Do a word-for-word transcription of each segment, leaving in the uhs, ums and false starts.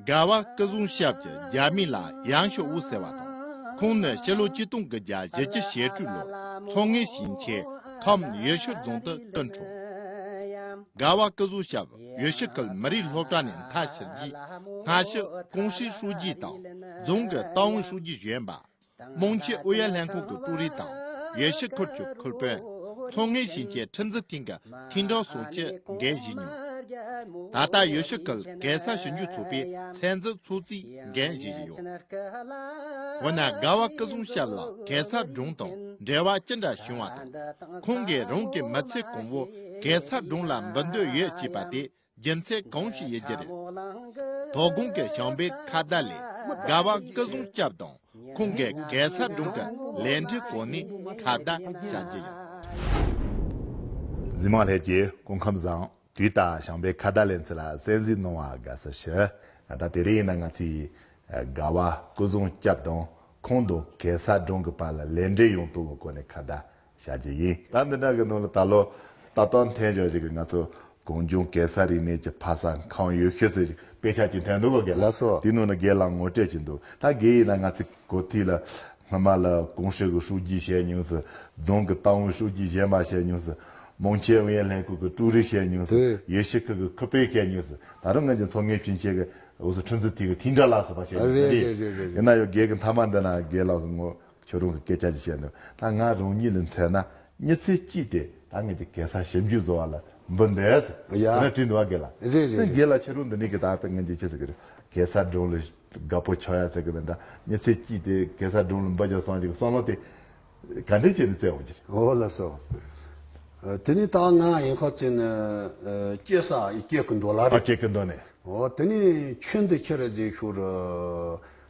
དགའ་བ་སྐུ་བཟང་སྐྱབས་ཀྱི་རྒྱ་མིང་ལ་ཡང་ཞོ་ཝུ་ཟེར་བ་དང་། ཁོང་ནི་ཕྱི་ལོ་ཆིག་སྟོང་དགུ་བརྒྱ་བཞི་བཅུ་ཞེ་དྲུག་ལོར་མཚོ་སྔོན་ཞིང་ཆེན་ཁམས་ཡུལ་ཤུལ་རྫོང་དུ་སྐུ་འཁྲུངས། དགའ་བ་སྐུ་བཟང་སྐྱབས་ཡུལ་ཤུལ་ཁུལ་མི་རིགས་སློབ་གྲྭ་ནས་མཐར་ཕྱིན་རྗེས། སྔ་ཕྱི་ཀུང་སིའི་ཧྲུའུ་ཅི་དང་རྫོང་གི་ཏང་ཨུའི་ཧྲུའུ་ཅི་གཞོན་པ། རྨོངས་ཆེན་ཨུ་ཡོན་ལྷན་ཁང་གི་ཀྲུའུ་རིན་དང་། ཡུལ་ཤུལ་ཁུལ་གྱི་ཁུལ་དཔོན། མཚོ་སྔོན་ཞིང་ཆེན་ཁྲིམས་འཛིན་ཐིང་གི་ཐིང་ཀྲང་སོགས་ཀྱིས་འགན་བཞེས་མྱོང་། ད་ལྟ་ཡུལ་ཤུལ་ཁུལ་གེ་སར་ཞིབ་འཇུག་ཚོགས་པའི་ཚན་རྩལ་ཚོགས་གཙོའི་འགན་བཞེས་ཀྱི་ཡོད། འོ་ན་དགའ་བ་སྐུ་བཟང་སྐྱབས་ལ་གེ་སར་སྒྲུང་དང་འབྲེལ་བ་ཅི་འདྲ་བྱུང་བ་དང་། ཁོང་གིས་རང་གི་མི་ཚེ་གང་བོ་གེ་སར་སྒྲུང་ལ་འབུལ་འདོད་ཡོད་ཅེས་པ་དེ། རྒྱུ་མཚན་གང་ཞིག་ཡིན་རྒྱུ་རེད། དོ་དགོང་གི་བྱམས་པའི་ཁ་བརྡ་ལས་དགའ་བ་སྐུ་བཟང་སྐྱབས་དང་ཁོང་གི་གེ་སར་སྒྲུང་གི་ལས་འབྲས་སྐོར་ནས་ཁ་བརྡ་བྱ་རྒྱུ་ཡིན། གཟིགས་མང་ལྷན་རྒྱས་སྐུ་ཁམས་བཟང་། དུས་དང་བྱམས་པའི་ཁ་བརྡ་ལེན་ཚུལ་ལ་གསན་གཟིགས་གནང་བར་དགའ་བསུ་ཞུ། ད་ལྟ་དེ་རིང་ཡིན་ན་ང་ཚོས་དགའ་བ་སྐུ་བཟང་སྐྱབས་དང་ཁོང་དང་གེ་སར་སྒྲུང་གི་བར་ལ་ལས་འབྲས་ཡོང་སྟངས་ཀྱི་སྐོར་ནས་ཁ་བརྡ་བྱ་རྒྱུ་ཡིན། ད་འདི་འདྲ་གི་ནང་ལ་ད་ལོ་ལྟ་སྟངས་འཐེན་བྱ་ཞིག་གི་ང་ཚོ་གངས་ལྗོངས་གེ་སར་རིག་གནས་ཀྱི་ཕ་ས་ཁམས་ཡུལ་ཤུལ་ཟེར་ཞིག་དཔེ་ཆ་ཅིག་འཐེན་འདུག་ག་རྒན་ལགས་སོ། དེའི་ནང་ན་རྒན་ལགས་ངོ་སྤྲོད་ཅིག་འདུག་ད་རྒན་ཡིན་ན་ང་ཚོ་གོ་ཐོས་ལ་སྔོན་མ་ལ་ཀུང་ཧྲེ་གི་ཧྲུའུ་ཅི་བྱས་མྱོང་ཟེར། རྫོང་གི་ཏང་ཨུའི་ཧྲུའུ་ཅི་གཞོན་པ་བྱས་མྱོང་ཟེར། རྨོངས་ཆེན་ཨུ་ཡོན་ལྷན་ཁང་གི་ཀྲུའུ་རིན་བྱས་མྱོང་ཟེར། དེ་ཡུལ་ཤུལ་ཁུལ་གི་ཁུལ་དཔོན་བྱས་མྱོང་ཟེར། ད་རུང་ང་ཚོ་མཚོ་སྔོན་ཞིང་ཆེན་གི་འོ་ཟེར་ཁྲིམས་འཛིན་ཐིང་གི་ཐིང་ཀྲང་ལགས་སུ་ཕར་བྱས་མྱོང་ཟེར། རེད་རེད་རེད་རེད། ཡིན་ན་ཡང་རྒན་གི་མཐའ་མ་འདི་ན་རྒན་ལགས་ཀྱི་ངོ་ཁྱོད་རང་གི་སྐད་ཆ་ཅིག་བཤད་འདུག་ད་ང་རང་ཉིད་ལ་མཚོན་ན་མི་ཚེ་གཅིག་དེ་ད་ངས་དེ་གེ་སར་ཞིབ་འཇུག་བཟོ་བ་ལ་འབུལ་འདོད་ཟེར། ཡ། དེ་འདྲ་བྲིས་འདུག་བ་རྒན་ལགས། རེད་རེད། ད་རྒན་ལགས་ཁྱེད་རང་འདི་ནས་གི་ད་དཔེ་ངན་གྱི་ཆེ་ཟེར་གི་རེད། གེ་སར་སྒྲུང་ལ་དགའ་པོ་ཆགས་ཡ་ཟེར་གི་མིན་ད། མི་ཚེ་གཅིག་དེ་གེ་སར་སྒྲུང་ལ་འབུལ་རྒྱུ་བསམ་གྱི་བསམ་བློ་དེ་ག་འདྲས་བྱས་ནས་བཙལ་འོང་གི་རེད། འོ་ལགས་སོ། ཨ། དེ་ནས་ད་ང་ཡིན་ཁ་ཅིག་ནི་ཨ་སྐྱེས་ས་ཡི་སྐྱེས་ཀྱི་མདོ་ལ་ཨ། རེད། སྐྱེས་ཀྱི་མདོ་ནས། འོ་དེ་ནས་ཆུ་འདི་ཁྱེར་རྗེས་ཤོར།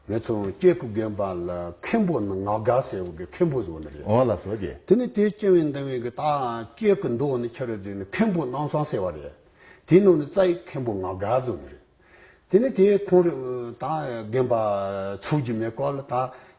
ངེད་ཚོ་སྐྱེས་ཀྱི་དགོན་པ་ལ་མཁན་པོ་ནི་ངག་དགའ་ཟེར་བ་གི་མཁན་པོ་བཟོ་ནི་རེད། འོ་ལགས་སོ་རྒན། དེ་ནས་དེ་སྐྱེ་བའི་འདི་བའི་གི་ད་སྐྱེས་ཀྱི་མདོ་ནི་ཁྱེར་རྗེས་ནི་མཁན་པོ་རྣམ་གསུམ་ཟེར་བ་རེད། དེའི་ནང་ནས་རྩ་ཡི་མཁན་པོ་ངག་དགའ་བཟོ་ནི་རེད། དེ་ནས་དེ་ཁོང་རེ་ད་རྒན་པ་ཚུགས་ཀྱི་མེད་སྐོར་ལ་ད་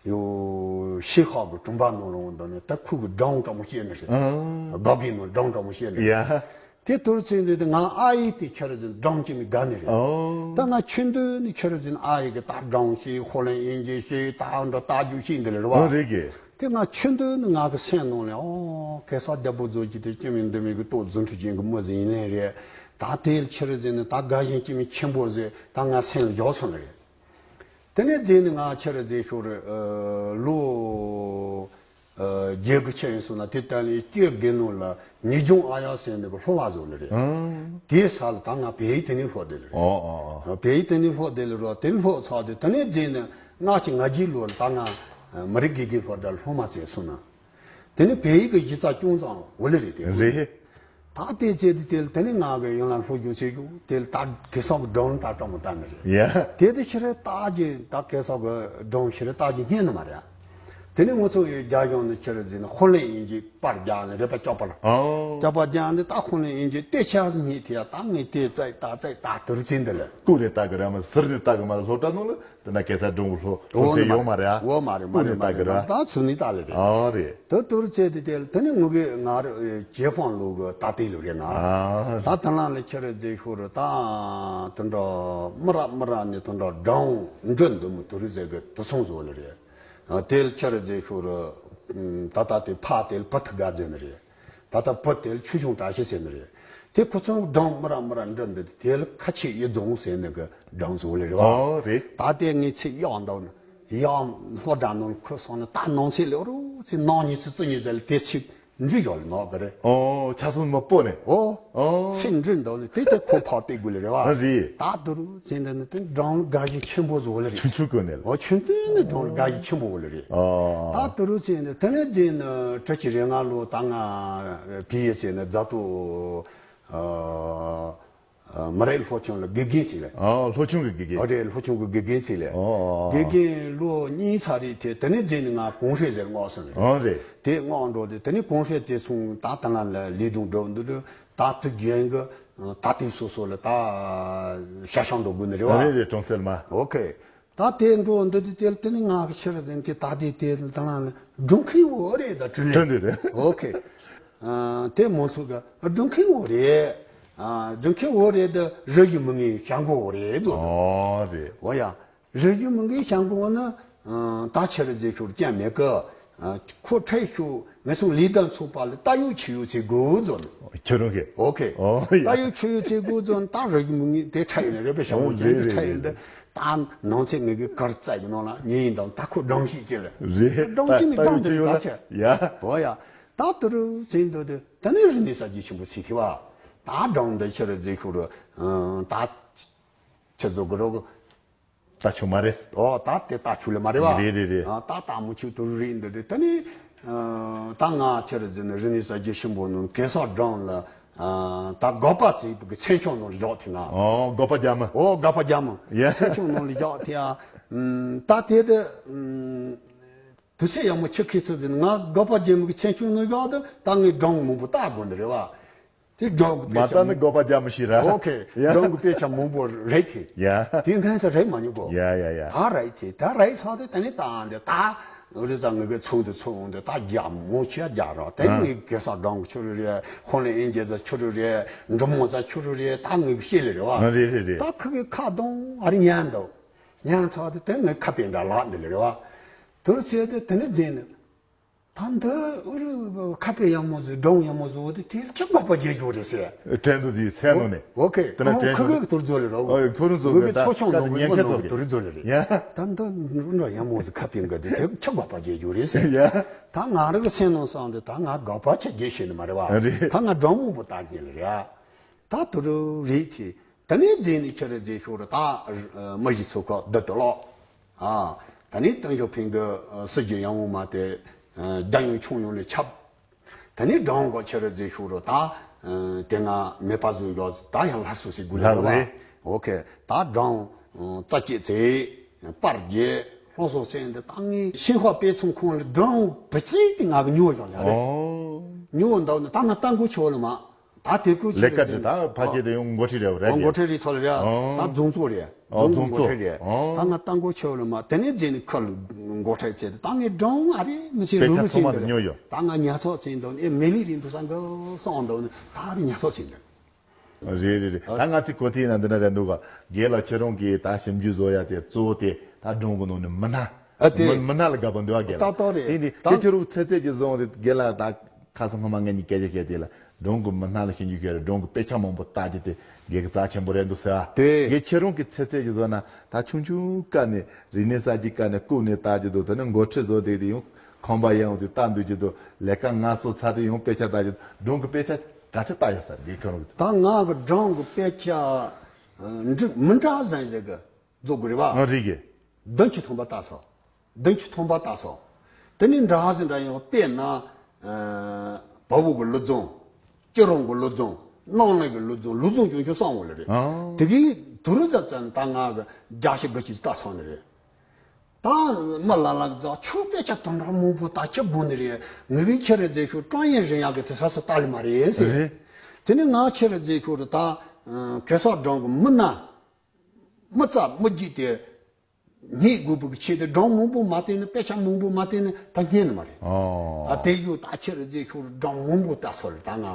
ཡོ་ཤེས་ཁག་གི་དྲུང་པ་ནང་ལོགས་འདི་ནས་ད་ཁོ་གི་སྒྲུང་འདྲ་མོ་བཤད་ནི་རེད། ཨང་། དགའ་དགའི་ནང་སྒྲུང་འདྲ་མོ་བཤད་ནི་རེད། ཡ། དེ་དུར་ཚེ་འདི་དེ་ང་ཨ་ཡེ་དེ་ཁྱེར་ཟིན་སྒྲུང་ཅི་མི་དགའ་ནི་རེད། ཨོ། ད་ང་ཆུ་འདི་ནི་ཁྱེར་ཟིན་ཨ་ཡེ་གི་ད་སྒྲུང་ཤེས། ཧོ་ལན་ཨིན་ཇི་ཤེས། ད་འདྲ་ལྟ་རྒྱུ་ཤེས་འདི་ལ་རེད་བ། ཨོ་རེད་གི། དེ་ང་ཆུ་འདི་ནི་ང་གི་སེམས་ནང་ལ་ཨོ་གེ་སར་རྒྱལ་པོ་བཟོ་གི་དེ་སྐྱེ་མི་འདི་མི་གི་ལྟོ་རྫུ་འཕྲུལ་ཅན་གི་མི་ཟིག་ཡིན་ལན་རེད། ད་དེ་ལ་ཁྱེར་ཟིན་ནི་ད་དགའ་ཞེན་སྐྱེ་མི་ཆེན་པོ་ཟིག་ད་ང་སེམས་ལ་བཞག་སོང་ནི་རེད། དེ་ནས་རྗེས་ནས་ང་ཁྱེར་རྗེས་ཤོར་རེད། ཨ་ལོ་ཨ་བརྒྱད་དགུ་ཕྱིན་སོང་ན་དེ་ལྟ་ནས་སྐྱེ་དགེ་ནོ་ལ་ཉི་ལྗོངས་ཨ་ཡག་ཟེར་ནས་གི་སློབ་མ་བཟོ་ལེ་རེད། ཨང་། དེའི་ས་ལ་ད་ང་བལ་ཡུལ་དེ་ནས་སློབ་དེ་ལེ་རེད། ཨོ་ཨོ་ཨོ། བལ་ཡུལ་དེ་ནས་སློབ་དེ་ལེ་རོ་དེ་ནས་སློབ་ཚར་དེ་དེ་ནས་རྗེས་ནས་ལྔ་བཅུ་ང་བརྒྱད་ལོ་ལ་ད་ང་མི་རིགས་དགེ་རྒན་སློབ་གྲྭ་སློབ་མ་བྱས་སོང་ན། དེ་ནི་བལ་ཡུལ་གྱི་གཞི་རྩ་ཅུང་ཙམ་འོ་ལེ་རེད་དེ། རེད། ད་དེ་ཚེ་དེ་དེ་ལ་དེ་ནི་ང་གི་ཡང་ལ་སློབ་སྦྱོང་བྱེད་རྒྱུ་དེ་ལ་ད་གེ་སར་གི་སྒྲུང་ད་སྤྲང་མོ་ད་ནི་རེད། ཡ། དེ་དེ་ཕྱི་རེ་ད་ཀྱི་ད་གེ་སར་གི་སྒྲུང་ཕྱི་རེ་ད་ཀྱི་སྙན་ནི་མ་རེད། དེ་ནི་ང་ཚོ་ཡི་རྒྱ་གཞུང་ནི་ཕྱི་རེ་ཟིན་ནི་ཧོ་ལན་ཨིན་ཇི་པར་རྒྱག་ནི་རེད་པ། ལྕགས་པར། ཨོ། ལྕགས་པར་རྒྱག་ནི་ད་ཧོ་ལན་ཨིན་ཇི་དེ་ཆ་ཟིན་ནི་དེ་ཡ་ད་ངས་དེ་བཙལ་ད་བཙལ་ད་དུར་ཚིན་འདི་ལ། ཀུ་ནས་ལྟ་གི་ར་མ་ཟུར་ནས་ལྟ་གི་མ་སློབ་གྲྭ་ནང་ལ། དེ་ན་གེ་སར་སྒྲུང་གི་སློབ་སློབ་ཚན་ཡོད་མ་རེད་ཨ། འོ་མ་རེད་མ་རེད་མ་རེད་མ་རེད། ད་ཚུ་ནི་ད་ལེ་རེད། ཨོ་རེད། དེ་དུར་ཚེ་དེ་དེ་ལ་དེ་ནི་ངུ་གི་ང་རེ་ཇེ་ཧྥང་ལུ་གི་ད་དེ་ལུ་རེད་ང་། ཨ། ད་དེ་ན་ལ་ཁྱེར་རེ་ཇེ་ཤོ་རེ་ད་དེ་འདྲ་མི་ར་མི་ར་ནི་དེ་འདྲ་སྒྲུང་འབྲི་འདི་མི་དུར་ཚེ་གི་དུ་སོང་བཟོ་ལེ་རེད། དེ་ལ་ཁྱེར་རེ་ཇེ་ཤོ་རེ་ད་ད་དེ་ཕ་དེ་ལ་ཕ་ཐུ་ག་ཟེར་ནི་རེད། ད་ལྟ་བུ་དེ་ལ་ཆོས་སྐྱོང་བཀྲ་ཤིས་ཟེར་ནི་རེད། དེ་ཁོ་ཚོ་སྒྲུང་མི་ར་མི་ར་འདྲ་འདི་དེ་ལ་ཁ་ཆེ་ཡི་རྫོང་ཟེར་ནི་གི་སྒྲུང་བཟོ་ལེ་རེད་བ། ཨོ་རེད། ད་ལྟའི་ངས་ཚིག་གཡག་འདུག་ནི་གཡག་སློབ་གྲྭ་ནང་ཁུ་སོང་ནི་ད་ནང་ཚིག་ལེ་རོ་ཚིག་ནང་ཉི་ཚིག་རྩི་ཉི་ཟེར་ལ་དེ་ཚིག་འབྲི་ཡོད་ལ་ནོག་གི་རེད། ཨོ་ཆ་སོང་མ་པོ་ནས། ཨོ། ཨོ། ཚིག་འབྲི་འདུག་ནི་དེ་དེ་ཁོ་ཕར་བལྟས་དགོས་ལེ་རེད་བ། རེད། ད་དུ་རུ་ཚིག་འདི་ནི་དེ་སྒྲུང་དགའ་ཞིག་ཆེན་པོ་བཟོ་ལེ་རེད། ཆུང་ཆུང་གོ་ནས་ལ། ཨོ་ཆུང་དུས་ནས་སྒྲུང་དགའ་ཞིག་ཆེན་པོ་བོ་ལེ་རེད། ཨོ། ད་དུ་རུ་ཚེ་ནི་དེ་ནས་རྗེས་ནི་ཁྲི་ཆི་རེ་ང་ལོ་ད་ང་བི་ཡེ་ཚེ་ནི་རྫ་ཏོ་ཨ་མི་རེད་སློབ་ཆུང་ལ་དགེ་རྒན་ཚིག་ལེ། ཨོ་སློབ་ཆུང་གི་དགེ་རྒན། ཨོ་རེད་སློབ་ཆུང་གི་དགེ་རྒན་ཚིག་ལེ། ཨོ་ཨོ་ཨོ། དགེ་རྒན་ལོ་གཉིས་ཚར་རེད་དེ་དེ་ནས་རྗེས་ནི་ང་གུང་ཧྲེ་ཟེར་མངགས་སོང་ལེ། ཨོ་རེད། དེ་མངགས་འགྲོ་དེ་དེ་ནས་གུང་ཧྲེ་དེ་སོང་ད་ད་ང་ལ་ལས་དོན་འགྲོ་འདུག་ལོ་ད་དུ་རྒན་གི་ད་དེ་སོ་སོ་ལ་ད་ཤ་ཤང་འགྲོ་དགོས་ནི་རེད་བ། ཨོ་རེད་རེད་གྲོང་གསེབ་མ། ཨོ་ཁེ། ད་དེ་འགྲོ་འདི་དེ་དེ་དེ་ནི་ང་གི་ཕྱིར་ཟིན་དེ་ད་དེ་དེ་ལ་དང་ལ་སྒྲུང་མཁན་བོ་རེད་ད་དྲིན་ལན། དྲིན་དེ་རེད། ཨོ་ཁེ། ཨ་དེ་མོ་སུ་ག་སྒྲུང་མཁན་བོ་རེད། ཨ། སྒྲུབ་མཁན་བོ་རེད་དེ། རི་རྒྱུད་མི་ངན་བྱ་མགོ་བོ་རེད་དོ། ཨོ་རེད། འོ་ཡ། རི་རྒྱུད་མི་ངན་བྱ་མགོ་བོ་ནི། ཨ། ད་ཆི་རེད་ཟེར་ཞོར་ཀྱང་མེད་གི། ཨ། ཁོ་ཁྲལ་ཤོར་ངེད་ཚོ་ལས་དང་ཚོགས་པ་ལ་ད་ཡོད་ཆི་ཡོད་ཚེ་དགོས་ཟོ་ནི། ཁྱོད་རང་གིས། ཨོ་ཁེ། ཨོ་ཡ། ད་ཡོད་ཆི་ཡོད་ཚེ་དགོས་ཟོ་ནི། ད་རི་རྒྱུད་མི་ངན་དེ་ཁྲལ་ཡོད་ནི་རེད་པས། བྱ་མགོ་ཨོ་རྒྱན་དེ་རེད་ཁྲལ་ཡོད་རེད་འདི། རེད། ད་ནང་ཚེ་ངེད་ཀྱི་གར་རྩ་གི་ནང་ལ་ཉན་ཡིན་དང་། ད་ཁོ་སྒྲུང་ཞིག་ཅི་ལ། རེད། སྒྲུང་ཅི་ནི་ད་སྒྲུང་ད་དེ་ཡོད་ད་ཆ། ཡ། འོ་ཡ། ད་དུ་རུ་ཚེ་འདི་དེ་ད་ནི་རིག་གནས་གསར་བརྗེ་ཆེན་པོ་ཚེ་ཐེ་བ། ད་སྒྲུང་འདི་ཆི་རེད་ཟེར་ཞོར་རུ། ཨ། ད་ཆི་ཟེར་དགོས་རོགས། ད་ཆུ་མ་རེད། ཨོ། ད་དེ་ད་ཆུ་ལ་མ་རེད་བ། རེད་རེད་རེད། ཨ། ད་ད་མུ་ཆུ་དུ་རུ་རེད་འདི་དེ་ད་ནི། ཨ། ད་ང་ཆི་རེད་ཟེར་ན་རིག་གནས་གསར་བརྗེ་ཆེན་པོ་ནང་གེ་སར་སྒྲུང་ལ། ཨ། ད་དགག་པ་བྱེད་པའི་གི་མཚན་བྱང་ནང་ལ་བཞག་ཐེ་ང་། ཨོ། དགག་པ་རྒྱག་མི། ཨོ། དགག་པ་རྒྱག་མི། ཡ། མཚན་བྱང་ནང་ལ་བཞག་ཐེ་ཡ། ཨམ། ད་དེ་དེ། ཨམ། དུས་ཚོད་ཡག་མོ་ཆི་ཁེ་ཚོད་དེ་ང་དགག་པ་རྒྱག་མི་གི་མཚན་བྱང་ནང་བཞག་དེ། ད་ངས་སྒྲུང་མང་པོ་ལྟ་དགོས་འདི་རེད་བ། དེ་སྒྲུང་གི་མ་དཔེ་ཆ་ལྟ་ནི་མང་དགག་པ་རྒྱག་མི་ཤེས་ར། ཨོ་ཁེ། ཡ། སྒྲུང་གི་དཔེ་ཆ་མང་པོ་རེད་དེ། ཡ། དེ་སྔོན་ས་རེད་མ་མྱོང་གོ། ཡ་ཡ་ཡ། ད་རེད་དེ། ད་རེད་ཚང་དེ་ད་ནི་ད་འདི་ད། རི་ཟ་ངེད་ཀྱི་ཚོགས་འདུ་ཚོགས་འོང་དེ་ད་རྒྱ་མོ་ཆེ་རྒྱ་ར། དེ་ཨ། ངེད་གེ་སར་སྒྲུང་གི་ཆུ་རུ་རེད། ཧོ་ལེ་ཨིན་རྒྱལ་ས་ཆུ་རུ་རེད། འབྲི་མོ་ས་ཆུ་རུ་རེད། ད་ངེད་ཀྱི་ཤེས་ལེ་རེད་བ། ཨ། རེད་རེད་རེད། ད་ཁུ་གི་ཁ་གདོང་ཨ་རི་ཉན་འདུག་ཉན་ཚང་དེ་དེ་ངེད་ཁ་དཔེ་འདྲ་ལག་འདི་ལེ་རེད་བ། དུར་ཚེ་དེ་དེ་ནི་འཛིན་ནི། ད་འདི་ཨུ་རུ་ཁ་དཔེ་ཡག་མོ་ཟིག་སྒྲུང་ཡག་མོ་ཟིག་འོ་དེ་དེ་ལ་ཅི་དགག་པ་རྒྱག་རྒྱུ་རེད་ཟེར། དྲན་འདུག་དེའི་མཚན་ནང་ནས། ཨོ་ཁེ། དེ་ལ་ཨོ་དྲན་ཁུ་བྱུང་། གི་དུར་རྫོ་ལེ་རོ། ཨོ་ཁོ་རང་ཚོ་ངོས་གི་གི་ད་ཚོ་ཆུང་ཀ་ནང་དེ་གི་ཉེན་ཁ་ངོས་ཚོ་ནང་གི་གི། དུར་རྫོ་ལེ་རེད། ཡ། ད་འདི་འདྲ་ཡག་མོ་ཟིག་ཁ་དཔེ་འགའ་དེ་དེ་ལ་ཅི་དགག་པ་རྒྱག་རྒྱུ་རེད་ཟེར། ཡ། ད་ང་རང་གི་མཚན་ནང་སོང་དེ་ད་ང་དགག་པ་ཆ་རྒྱག་ཤེས་ནི་མ་རེད་བ། རེད། ད་ང་སྒྲུང་མང་པོ་ལྟ་རྒྱུ་ལེ་རེད། ད་དུ་རུ་རེད་དེ། དེ་ནས་འཛིན་ནི་ཁྱེད་རེ་འཛིན་ཤོར་ད། མི་ཞིག་ཚོ་ཁག་འདི་དུ་ལོག་ཨ། ད་ནི་ཏེང་ཞའོ་ཕིང་གི་ཨ་སྲིད་ཇུས་ཡང་འོང་མ་དེ། ཨ། རྒྱ་ཡོངས་ཁྱོན་ཡོངས་ལ་ཁྱབ། ད་ནི་སྒྲུང་གོ་ཆེ་རུ་ཟིག་ཤོར་རོ་ད། ཨ། དེ་ན་མེད་པ་བཟོས་ཡོད་ད་ཡང་ལྷ་སུ་སི་དགུ་ལ་ལྷ་རེད་བ། རེད། ཨོ་ཁེ། ད་སྒྲུང་། ཨ། རྩ་བཅད་ཚེ། པར་རྒྱས་ལྷོ་སོ་སེ་འདི་ད་ངས་ཤིན་ཧྭ་དཔེ་ཚོང་ཁང་ལ་སྒྲུང་བུ་ཚིག་དེ་ང་གི་ཉོ་ཡོང་ཡ་རེད། ཨོ། ཉོ་འདུག་ནི་ད་ང་ལྟ་མགོ་ཆེ་བ་ལ་མ། ད་དེ་ཀུ་ལས་ཀ་དེ་ད་ཕལ་ཆེར་དེ་ཡང་འགོ་ཁྲིད་རེད་བ་རེད། འགོ་ཁྲིད་རེད་ཚོ་ལ་རེད། ཨོ། ད་རྫོང་ཚོགས་རེད། ཨོ། རྫོང་རྫོང་འགོ་ཁྲིད་ཚོགས། རེད། ཨོ། ད་ང་ལྟ་མགོ་ཆེ་ལ་མ་དེ་ནས་རྗེས་ནས་ཁུལ་འགོ་ཁྲིད་བྱས་ཏེ་ད་ངས་སྒྲུང་ཨ་རེ་མི་ཚེ་དཔེ་རུ་ཆ་རུ་ཚང་ཟིན་མ་འདུག་ཉོ་ཡོད། ད་ང་ཉ་ཚོགས་ཟིན་འདུག་ཨེ་མེ་ལི་རིང་འགྲོ་ས་འགའ་སོང་འདུག་ནི་ད་ཨ་རེ་ཉ་ཚོགས་ཟིན་འདུག་རེད་རེད་རེད། ད་ང་ཚོའི་གོ་ཐོས་ན་འདི་འདྲ་རེད་འདུག་ག་རྒན་ལགས་ཁྱེད་རང་གིས་ད་ཞིབ་འཇུག་བཟོ་ཡ་དེ་གཙོ་བོ་དེ་ད་སྒྲུང་གི་ནང་ནས་མི་སྣ། ཨ་དེ། མི་མི་སྣ་ལ་དགའ་པོ་འདུག་ག་རྒན་ལགས། ཏག་ཏག་རེད། དེ་འདི་ད་དེ་ཁྱེད་རང་ཚེ་ཚད་ཀྱི་བཟོ་འོང་དེ་རྒན་ལགས་ད། ཁ་སང་སྔོན་མ་ངེད་གཉིས་སྐད་ཆ་བཤད་དེ་ལ་སྒྲུང་གི་མི་སྣ་ལ་ཞིབ་འཇུག་བྱས་རེད། སྒྲུང་གི་དཔེ་ཆ་མང་པོ་བལྟས་རྒྱུ་དེ་དགེ་གི་རྩ་ཆེན་པོ་རེད་འདུག་ཟེར་བ། དེ་ངས་ཁྱེད་རང་གི་ཚེ་ཚད་ཀྱི་བཟོ་ན་ད་ཆུང་ཆུང་སྐབས་ནས་རིག་གནས་གསར་བརྗེ་སྐབས་ནས་རྐུབ་ནས་བལྟས་རྒྱུ་འདུག་དེ་ནས་འགོ་ཁྲིད་བཟོ་དེ་དེ་ཡང་ཁང་པ་ཡང་དེ་བལྟས་འདུག་རྒྱུ་འདུག་ལས་ཀ་ངལ་གསོ་ཚར་དེ་ཡང་དཔེ་ཆ་བལྟས་རྒྱུ་འདུག་སྒྲུང་གི་དཔེ་ཆ་ག་ཚད་བལྟས་ཡོད་ས་རེད་ཁྱེད་རང་གི། ད་ང་གི་སྒྲུང་གི་དཔེ་ཆ་འགྲིག་མི་འདྲ་ཟིན་ཟེར་གི། རྫོགས་དགོས་རེད་བ། ཨ་རིག་གི། བདུན་ཅུ་ཐམ་པ་བལྟས་སོང་། བདུན་ཅུ་ཐམ་པ་བལྟས་སོང་། དེ་ནི་འདྲ་ཟིན་འདྲ་ཡིན་པ་དཔེར་ན། ཨ། བལ་པོ་གི་ལུགས་རྫོང་། སྐྱིད་རོང་གི་ལུགས་རྫོང་། སྣང་ལེན་གི་ལུགས་རྫོང་། ལུགས་རྫོང་ཆུང་ཆུང་གསུམ་ཡོད་ལེ་རེད། ཨ། དེ་གི་དུ་རུ་ཙམ་ཙམ་ད་ང་གི་བརྒྱ་ཞིག་དགུ་ཅིག་བལྟས་སོང་ནི་རེད། ད་མི་ལ་ལ་གི་ཚོ་ཁྱོད་དཔེ་ཆ་དུམ་གྲ་མང་པོ་ལྟ་ཅི་དགོས་ནི་རེད། ངེད་གི་ཁྱེད་རེ་ཟེར་ཤོག་ཀྲང་ཡན་རིན་ཡག་གི་དེ་ས་སུ་ལྟ་ལེ་མ་རེད་ཟེར། རེད། དེ་ནི་ང་ཁྱེད་རེ་ཟེར་ཤོག་རུ་ད། ཨ། གེ་སར་སྒྲུང་གི་མི་སྣ། མི་རྩ་མི་རྒྱུད་དེ། རྙེད་དགོས་པའི་ཆེད་དུ་སྒྲུང་མང་པོ་མ་བལྟས་ན། དཔེ་ཆ་མང་པོ་མ་བལྟས་ན་ད་རྙེད་ནི་མ་རེད། ཨོ། ཨ། དེ་ཡོད་ད་ཁྱེད་རེ་ཟེར་ཤོག་རུ་སྒྲུང་མང་པོ་ལྟ་སོང་རེད་ད་ང་།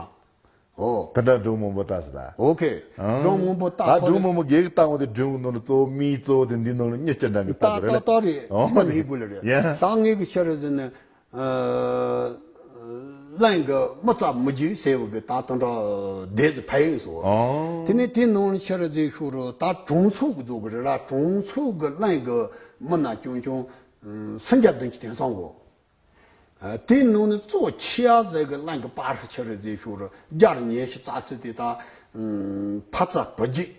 ཨོ། ད་ལྟ་སྒྲུང་མང་པོ་ལྟ་སོང་ད། ཨོ་ཁེ། ཨང་། སྒྲུང་མང་པོ་ལྟ་ད་སོང་སྒྲུང་རེད། མང་པོ་རྒྱག་གི་ལྟ་འོང་དེ་སྒྲུང་གི་ནང་ལ་གཙོ་བོ་དམིགས་གཙོ་བོ་དེ་འདི་ནང་ལ་གཉིས་ཅི་འདྲ་གི་ལྟ་ད་དགོས་རེད། ལྟ་ད་རེད། ཨོ། མི་རྙེད་དགོས་ལེ་རེད། ཡ། ད་ངེད་གི་ཁྱེད་རེ་ཟེར་ན། ཨ། གླིང་གི་མི་རྩ་མི་རྒྱུད་ཟེར་བ་གི་ད་དོན་དག་དེ་ཟིག་ཕ་ཡིན་སོ། ཨོ། དེ་ནས་དེའི་ནང་ནས་ཁྱེད་རེ་ཟེར་ཤོག་རུ་ད་གྲོང་ཚོ་གི་བཟོ་གི་རེད་ལ། གྲོང་ཚོ་གི་གླིང་གི་མི་སྣ་རྐྱང་རྐྱང་། ཨ། སུམ་བརྒྱ་བདུན་ཅུ་དེ་ཙམ་གོ། ཨ། དེའི་ནང་ནས་གཙོ་ཆེ་ཡ་ཟེར་གི་གླིང་གི་པར་ཁྱེད་རེ་ཟེར་ཤོག་རུ་བརྒྱ་ཉི་ཤུ་རྩ་ཚིག་དེ་ད། ཨ། ཕ་རྩ་བུ་རྒྱུད།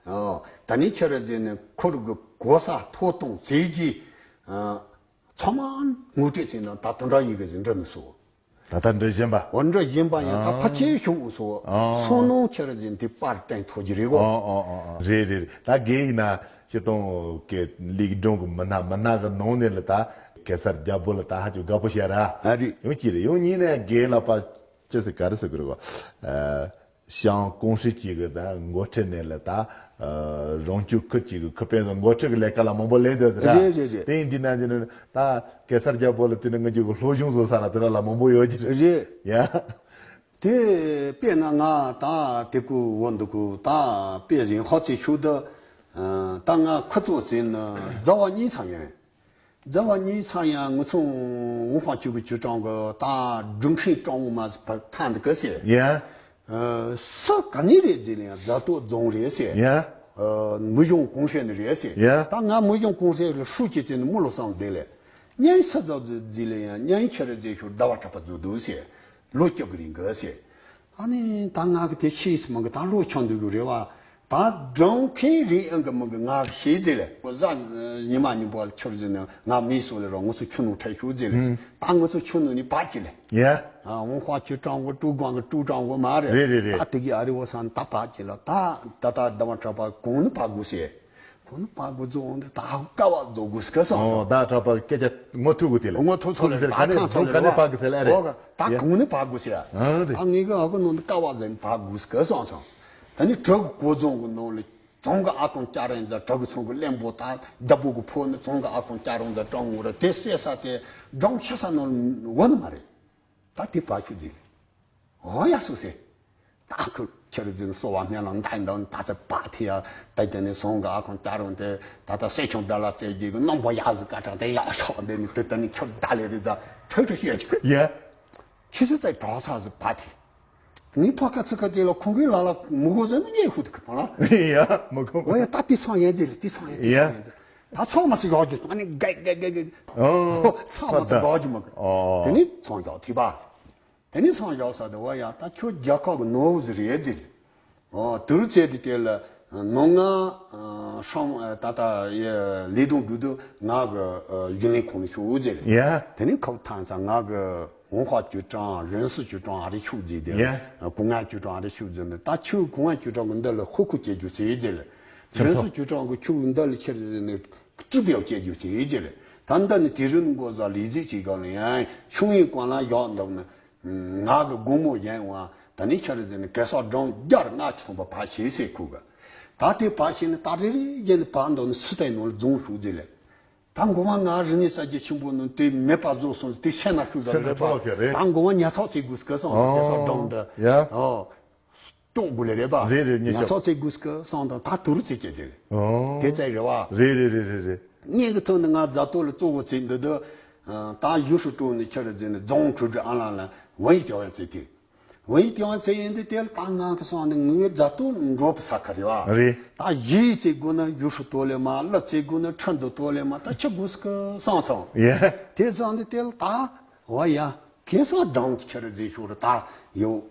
ཨོ། ད་ནི་ཁྱེད་རེ་ཟེར་ན་ཁོར་གི་གོ་ས་ཐོབ་ཐང་ཟེར་གི། ཨ། ཚང་མ་ངོ་སྤྲོད་བྱས་ན་ད་དོན་དག་ཡི་གེ་ཟིག་འབྲི་མི་སོ། ད་ལྟ་འབྲི་བཞིན་པ། འོ་འབྲི་བཞིན་པ་ཡང་ད་ཨ། ཕལ་ཆེར་བྱུང་སོ། ཨ། སོ་ནང་ཁྱེད་རེ་ཟིག་འདི་པར་སྟོན་ཐུབ་ཀྱི་རེད་གོ། ཨ་ཨ་ཨ་ཨ། རེད་རེད་རེད། ད་རྒན་ཡིན་ན་སྤྱིར་བཏང་གི་ལིག་སྒྲུང་གི་མི་སྣ་མི་སྣ་གི་ནང་ནས་ལ་ད་གེ་སར་རྒྱལ་པོ་ལ་ད་ཧ་ཅང་དགའ་པོ་བྱས་ར། ཨ་རེད། ཡང་གཅིག་རེད། ཡང་གཉིས་ནས་རྒན་ལགས་པ་ཅི་ཟེར་ག་རེ་ཟེར་དགོས་རེད་གོ། ཨ། ཞང་ཀོང་ཧྲེ་གཅིག་གི་ད་འགོ་ཁྲིད་ནས་ལ་ད། ཨ། རང་སྐྱོང་ཁུལ་གཅིག་གི་ཁུལ་དཔོན་ཚོ་འགོ་ཁྲིད་ཀྱི་ལས་ཀ་ལ་མང་པོ་ལེན་འདོད་ཟེར་ར། རེད་རེད་རེད། དེ་ཡིན་དུས་ན་དེ་ནི་ད་གེ་སར་རྒྱལ་པོ་ལ་དེ་ནི་ང་ཚོ་གི་སློབ་སྦྱོང་བཟོ་ས་ལ་དེ་འདྲ་ལ་མང་པོ་ཡོད་ཀྱི་རེད། རེད། ཡ། དེ་དཔེར་ན་ང་ད་དེ་ཀུ་འོ་འདི་ཀུ་ད་དཔེ་རིང་ཧོ་ཚེ་ཤུ་ད་ད་ང་ཁུ་ཚོ་ཚེ་ནི་རྫ་བ་གཉིས་ཚང་ཡོད། རྫ་བ་གཉིས་ཚང་ཡང་ངུ་ཚོ་ཝུན་ཧྥང་ཅུ་གི་ཅུ་ཀྲང་གི་ད་སྒྲུང་མཁན་ཀྲང་ཝུ་མ་ཟི་ཕ་ཐང་འདི་ཀི་ཟེར། ཡ། ས་ག་ནས་རེད་ཟེར་ལ་ཡང་རྫ་སྟོད་རྫོང་རེད་ཟེར། ཡ། མི་གཞུང་གུང་ཧྲེ་ནི་རེད་ཟེར། ཡ། ད་ང་མི་གཞུང་གུང་ཧྲེ་ལ་ཧྲུའུ་ཅི་ཅི་ནི་མི་ལོ་སང་བསྡད་ལས། གཉན་ས་རྫ་ཟེར་ལ་ཡང་གཉན་ཁྱེར་ཟེར་ཤོར་ཟླ་བ་གྲགས་པ་རྫོ་འདུག་ཟེར། ལོ་སྐྱོ་གི་རིང་གི་ཟེར། ཨ་ནི་ད་ང་གི་དེ་ཤེས་སི་མང་གི་ད་ལོ་ཆང་འདུག་གི་རེད་བ། ད་སྒྲུང་མཁན་རིག་ཨང་གི་མི་གི་ང་གི་ཤེས་ཟེར་ལས་ཁོ་ཟ་ཉི་མ་ཉིན་པོ་ལ་ཁྱོར་ཟེར་ནས་ང་མི་སོ་ལས་རོ་ངུ་ཚོ་ཆུ་ནུ་ཁྲལ་ཤུགས་ཟེར་ལས། ད་ངུ་ཚོ་ཆུ་ནུ་ནི་བར་གྱི་ལས། ཡ། ཨ་ཝུན་ཧྭ་ཅུ་ཀྲང་གི་ཀྲུའུ་ཀྲང་གི་ཀྲུའུ་ཀྲང་གི་མ་རེད། རེད་རེད་རེད། ད་དེ་གི་ཨ་རི་བོ་སང་ད་བར་གྱི་ལ་ད་ད་ད་ད་མ་གྲགས་པ་གོང་ནི་བར་དགོས་ཟེར། ཁོ་ནི་བག་གུ་རྫོང་འདི་ད་ཧུ་ཀ་བ་རྫོགས་དགོས་སྐད་སང་སང་། ད་གྲགས་པ་སྐད་ཆ་ངོ་ཐུག་གི་དེ་ལ་ངོ་ཐུག་སོང་ལ་ཟེར་ག་ནས་རྫོགས་ག་ནས་བག་གི་ཟེར་ལ་རེད། ད་གོང་ནི་བག་གུ་ཟེར། ཨང་རེད། ད་ངེད་ཀྱི་ཨ་ཁུ་ནང་དུ་ཀ་བ་ཟེར་ནི་བག་གུ་སྐད་སང་སང་། ད་ནི་གྲུ་གུ་གོ་རྫོང་གི་ནང་ལ་རྫོང་གི་ཨ་ཁུ་སྐྱ་རེངས་ཟེར་གྲུ་གུ་ཚང་གི་གླེན་པོ་ད་རྒྱ་པོ་གི་ཕོ་ནི་རྫོང་གི་ཨ་ཁུ་སྐྱ་རེངས་ཟེར་ཀྲང་ངོ་ར་དེ་སེ་ས་དེ་སྒྲུང་ཤ་ས་ནང་ལ་འོ་ནི་མ་རེད། ད་དེ་བ་ཤུ་ཟིག་ལ། འོ་ཡ་སུ་སེ། ད་ཁུ་ཁྱེར་ཟིན་སོ་བ་སྨན་ལ་འདའ་འདའ་ད་ཚ་བ་ཐི་ཡ། ད་དེ་ནི་སོང་ག་ཨ་ཁོང་ད་རུང་དེ་ད་ད་སེ་ཆུང་ད་ལ་ཙེ་གི་གི་རྣམ་པ་ཡ་ཟི་ཀ་ཁྲག་དེ་ཡ་ཤོག་དེ་ནི་དེ་ད་ནི་ཁྱོད་ད་ལེ་རི་ཛ་ཁྲོད་ཁྲོད་ཤེས་ཅིག་ཡ། ཁྱི་སུ་ཙེ་གྲོགས་ས་ཟི་བ་ཐི། ནི་ཕ་ཁ་ཚི་ཁ་དེ་ལ་ཁོང་གི་ལ་ལ་མུ་གོ་ཟེར་ནི་ངས་ཧུ་དི་ཁ་ཕ་ལ། ཡ་མུ་གོ། འོ་ཡ་ད་དེ་སང་ཡན་ཟི་ལི་དེ་སང་ཡན་དེ་ཡ། སང་ཡན་དེ། ད་ཚང་མ་སི་ཡོག་གི་ཨ་ནི་གེ་གེ་གེ་གེ། ཨོ། ཚང་མ་སི་ཡོག་གི་མ་གི། ཨོ། དེ་ནི་ཚང་ཡོག་ཐི་བ། དེ་ནས་སང་ཞོགས་ས་དེ་བ་ཡ་ད་ཁྱོད་རྒྱལ་ཁབ་ཀྱི་ནོར་བུ་ཟིག་རེད་ཟེར། ཨོ་དུར་ཚེ་དེ་དེ་ལ་ནོ་ང་ཧྲང་ད་ལྟ་ཡ་ལི་དུང་འབྲུ་དུ་ང་གི་ཡུན་ལེན་ཁོང་ལ་ཤོག་ཟེར། ཡ། དེ་ནས་ཁོ་ཐང་ས་ང་གི་ཝུན་ཧྭ་ཅུ་ཀྲང་རེན་སུ་ཅུ་ཀྲང་ཨ་རི་ཤོག་ཟེར་དེ། ཡ། གུང་ང་ཅུ་ཀྲང་ཨ་རི་ཤོག་ཟེར་ནས་ད་ཁྱོད་གུང་ང་ཅུ་ཀྲང་གི་འདི་ལ་ཧུ་ཁུ་སྐྱེ་རྒྱུ་ཟེར་ཟེར་ལ། རེན་སུ་ཅུ་ཀྲང་གི་ཁྱོད་འདི་ལ་ཁྱེར་ནས་ཀྲི་པའོ་སྐྱེ་རྒྱུ་ཟེར་ཟེར་ལ། ད་འདི་ནི་དེ་རིང་མགོ་ཟ་ལི་ཟི་ཅིག་གང་ལ་ཡང་ཆུང་ཡིན་གང་ལ་ཡག་འདུག་ནི། ང་གི་དགོང་མོ་ཡན་བ་ད་ནི་ཁྱེད་རེ་ཟེར་ནི་གེ་སར་སྒྲུང་བརྒྱ་རེ་ལྔ་བཅུ་ཐམ་པ་ཕར་བྱས་ཟེར་ཁུ་གི། ད་དེ་ཕར་བྱས་ནི་ད་རེ་རེ་ཡན་ནི་ཕར་འདུག་ནི་སུ་ཏའི་ནང་ལ་རྫོང་ཞུགས་ཟེར་ལེ། ད་མགོ་བ་ང་རི་ནི་ས་རྒྱ་ཆེན་པོ་ནང་དེ་མེད་པ་བཟོ་སོང་དེ་སེ་ན་ཞུགས་ཟེར་ལེ་པ། ད་མགོ་བ་ཉ་ཚག་ཚེ་དགོས་སྐལ་སོང་གེ་སར་སྒྲུང་འདི། ཡ། ཨོ། སྐྱོང་དགོས་ལེ་རེད་པ། རེད་རེད་ཉེ་ཉ་ཆོག་ཚག་ཚེ་དགོས་སྐལ་སོང་དང་ད་དུ་རུ་ཚེ་སྐྱེ་དེ་རེད། ཨོ། དེ་ཚེ་རེད་བ། རེད་རེད་རེད་རེད་རེད། ངེད་ཀྱི་ཐོག་ནས་ང་རྫ་སྟོད་ལ་གཙོ་བོ་བྱེད་འདི་དུ། ད་ཡུ་ཧྲུ་ཀྲོ་ནས་ཁྱེར་རེ་ཟེར་ནས་རྫོང་གྲུ་སྒྲིག་ཨ་ལ་ལ་ཝན་ཡི་ཏེ་ཝན་ཚེ་དེ། ཝན་ཡི་ཏེ་ཝན་ཚེ་ཡིན་འདི་དེ་ལ་ད་ང་གི་སོང་ནས་ངའི་རྫ་སྟོད་འགྲོ་བུ་ས་ཁ་རེད་བ། རེད། ད་ཡི་ཚེ་དགོས་ན་ཡུ་ཧྲུ་ཏོ་ལེ་མ་ལ་ཚེ་དགོས་ན་ཁྲི་འདུ་ཏོ་ལེ་མ་ད་ཆི་དགོས་སྐལ་སོང་སོང་། ཡེ། དེ་སོང་འདི་དེ་ལ་ད་བ་ཡ་གེ་སར་སྒྲུང་ཁྱེར་རེ་ཟེར་ཤོར་ད་ཡོད།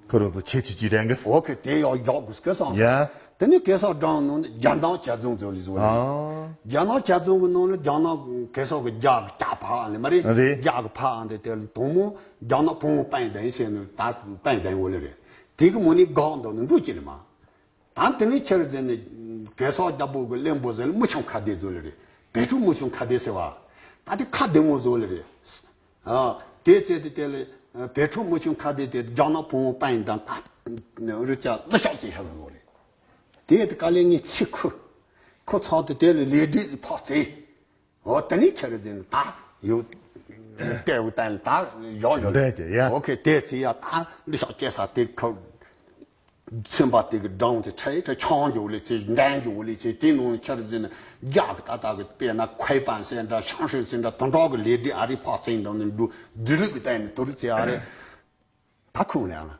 ཁོ་རང་ཚོ་ཆེ་ཆེ་ཅི་རེད་གི། འོ་ཁེ་དེ་ཡག་ཡག་དགོས་སྐལ་སང་ཡ། དེ་ནི་གེ་སར་སྒྲུང་ནང་ནས་རྒྱ་ནག་རྒྱ་རྫོང་ཚོ་ལི་བཟོ་རེད། ཨ། རྒྱ་ནག་རྒྱ་རྫོང་གི་ནང་ནས་རྒྱ་ནག་གེ་སར་གི་རྒྱ་གི་རྒྱ་ཕ་ཨ་ལེ་མ་རེད། རེད། རྒྱ་གི་ཕ་ཨ་འདི་དེ་ལ་དང་མོ་རྒྱ་ནག་བུང་བ་པན་ལྡན་ཟེར་ནས་ད་པན་ལྡན་འོ་ལེ་རེད། དེ་གི་མོ་ནི་གག་འདུག་ནི་འགྲོ་ཅི་རེད་མ། ད་དེ་ནས་ཁྱེར་ཟེར་ནས་གེ་སར་རྒྱལ་པོ་གི་གླེན་པོ་ཟེར་ལ་མུ་ཆུང་ཁ་བདེ་བཟོ་ལེ་རེད། བེ་ཕྲུག་མུ་ཆུང་ཁ་བདེ་ཟེར་བ། ད་དེ་ཁ་བདེ་མོ་བཟོ་ལེ་རེད། ཨ། དེ་ཚེ་དེ་དེ་ལ་བེ་ཕྲུག་མུ་ཆུང་ཁ་བདེ་དེ་རྒྱ་ནག་བུང་བ་པན་དང་ད་རུ་ཅག་ལ་ཤག་ཅིག་ཤ་བཟོ་རེད། དེ་དེ་ག་ལེ་ངས་ཚིག་ཁུ། ཁུ་ཚོགས་དེ་དེ་ལ་ལས་འབྲས་ཕག་ཚེ། འོ་དེ་ནས་ཁྱེར་ཟིན་ད་ཡོད། ལྟེ་བུ་བསྟན་ད་ཡོག་ཡོད། འདས་ཀྱི་ཡ། འོ་ཁེ་དེ་ཚེ་ཡ་ད་ལི་ཤག་སྐྱེ་ས་དེ་ཁ། ཚན་པ་དེ་གི་སྒྲུང་དེ་ཁྲེ་ཁྲེ་ཆང་འགྱོ་ལེ་ཚེ་འདན་འགྱོ་ལེ་ཚེ་དེ་ནང་ཁྱེར་ཟིན་རྒྱ་གི་ད་ད་གི་དཔེར་ན་ཁོའི་པན་ཟེར་འདྲ་ཤང་ཧྲེ་ཟེར་འདྲ་དོན་གྲོགས་གི་ལས་འབྲས་ཨ་རི་ཕག་ཚན་དང་ནི་འདུ་འདི་རིགས་གི་བསྟན་ནས་དུ་རི་ཚེ་ཨ་རེ། ད་ཁུངས་ལེན་ལ།